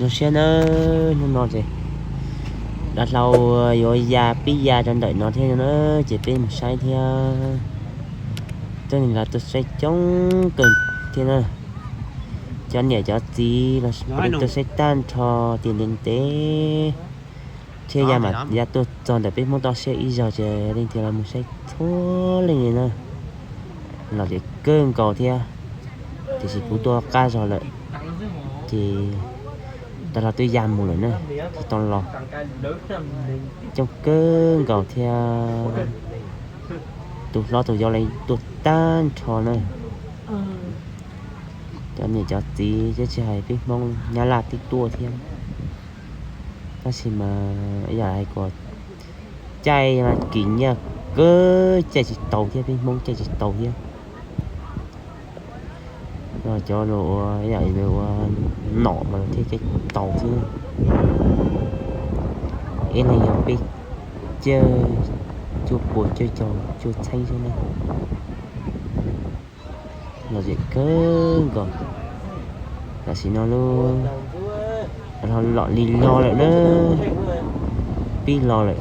Zoo siab nawb, hnub no ces dav hlau yuav ya pib ya rau ntawm no thiab na, ces peb mus saib thiab. Tuaj neeg los tuaj saib coob kawg thiab na. Cov niam cov txiv los tuaj saib tag nrho tias ntev ntev thiab ya mam ya tuaj txog ntawm peb Hmoob toj siab ib zaug ces leej twg los mus saib txhua leej li na. Los ces kawg nkaus thiab, tiam sis kuv tuaj qab zog lawm ces dav hlau twb ya mus lawm na, tsis tau los. Coob kawg nkaus thiab, tus hlob tus yau los tuaj tag nrho na. Cov niam cov txiv thiab tsis hais peb Hmoob Nyab Laj twb tuaj thiab. Tab sis mas yam hais kom caij mas kim nyiaj kawg, caij tsis tau thiab, peb Hmoob caij tsis tau thiab. Cov uas yam uas nom mas lawv thiaj caij tau thiab. Ib leeg yog peb caug cuaj puas cuaj caug cuaj txheeb xwb na. Los zem kawg nkaus. Tam sim no lub los li los lawm na, pib los lawm.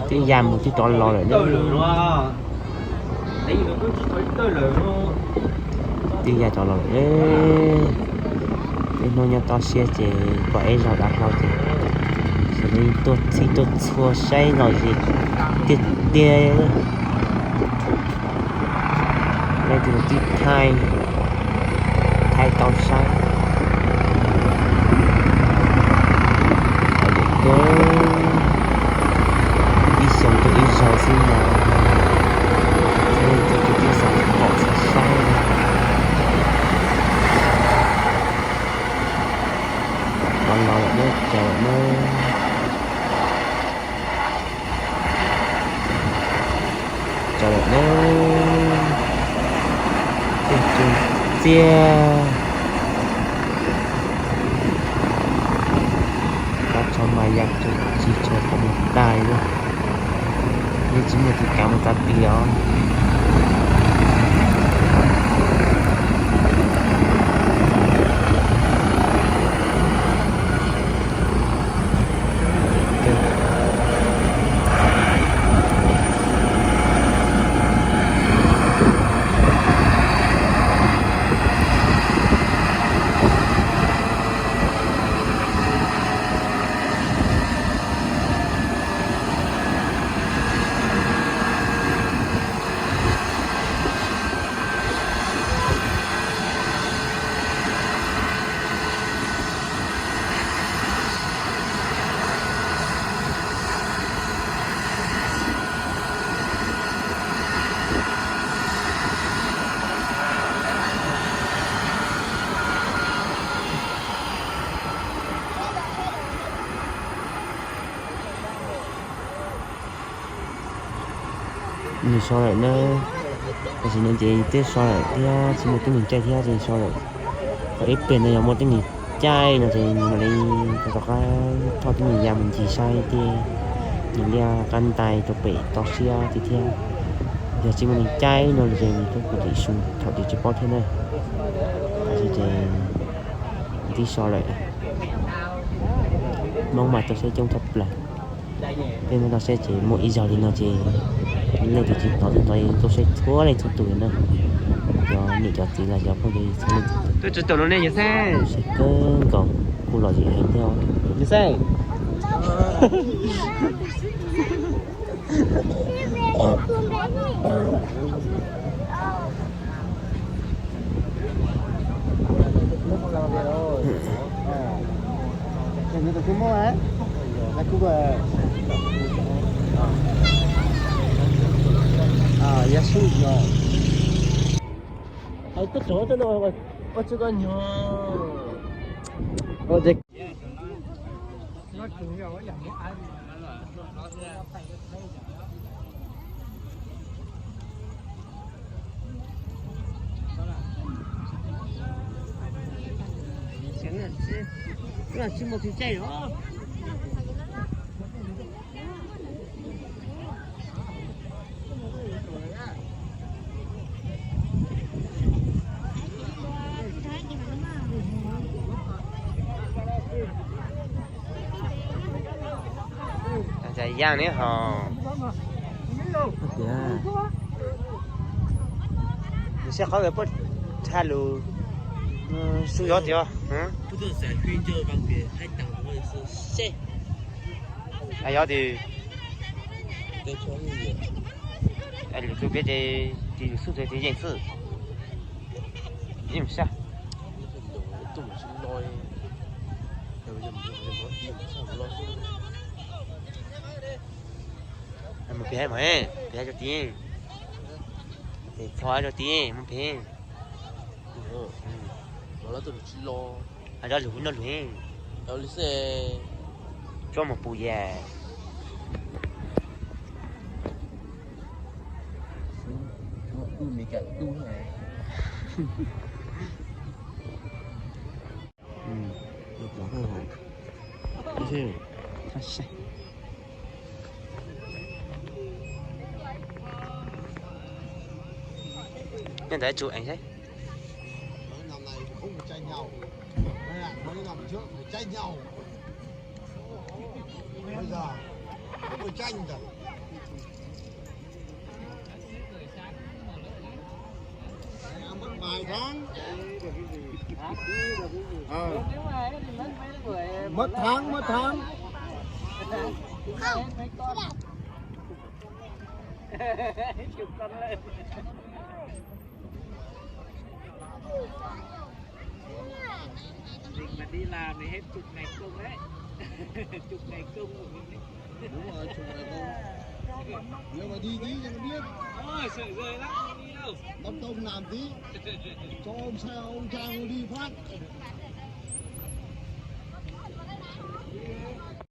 Twb ya mus twb rov los lawm na. Twb ya rov los lawm. Peb hnub nyob toj siab ces pom ib zaug dav hlau ces sawv daws tuaj txhij tuaj txhua saib los zem tiag tiag. Leej twg twb thaij, thaij tau saib. Los zem kawg, ib xyoo tuaj ib zaug xwb mas leej twg twb xav pom xav saib. Los los lawm na, tsaws lawm na. Tsaws lawm na. Txiaj tsuag txiaj. Kab tsho mas ya tsis tsho qhov muag tag li na. Yeej tsis muaj tus kav mus txav ti os. Nws so lawm na, tam sim no ces twb so lawm thiab, tsis muaj teeb meem caij thiab ces so lawm. Ho ib pliag no yog muaj teeb meem caij no ces nws mam li rov qab thauj teeb meem ya mus ncig saib tej nws liaj qab ntais rau pem toj siab tiag thiab. Yog tsis muaj neeg caij no ces nws twb kum tim su thaum twg tsis paub thiab na. Tab sis ces twb so lawm. Hmoob mas tuaj saib coob tshaj plaws. Peb Hmoob toj siab ces muaj ib zaug li no ces leej twg tsis hnov twb hnov tuaj saib txhua leej txhua tus na. Cov niam cov txiv los cov phooj ywg txhua leej txhua tus. Tuaj tsis tau no ne yawg Xeeb. Saib kawg nkaus, kuj lom zem heev thiab os. Yawg Xeeb. Yaj ne ho. Tias nws siab qhov puab tha lus sub yov tias yog tias lus tug peb ces tis lus sub tug tis yeej xwb. Yeej sab. Mus pem mas, pem rau tid, pem txho rau tid mus pem. Hais rau lwm hnub no lwm, tsuab mus pum yam. Nyob ntawd tsum eev saib. Mất tháng, mất tháng. Mình mà đi làm thì hết chục ngày công đấy. Chục ngày công của mình đấy. Đúng rồi, chục ngày công. Nếu mà đi tí cho nó biết. Ôi, sửa rồi lắm, đi đâu. Đóng công làm tí. Cho ông xe ông Trang đi phát.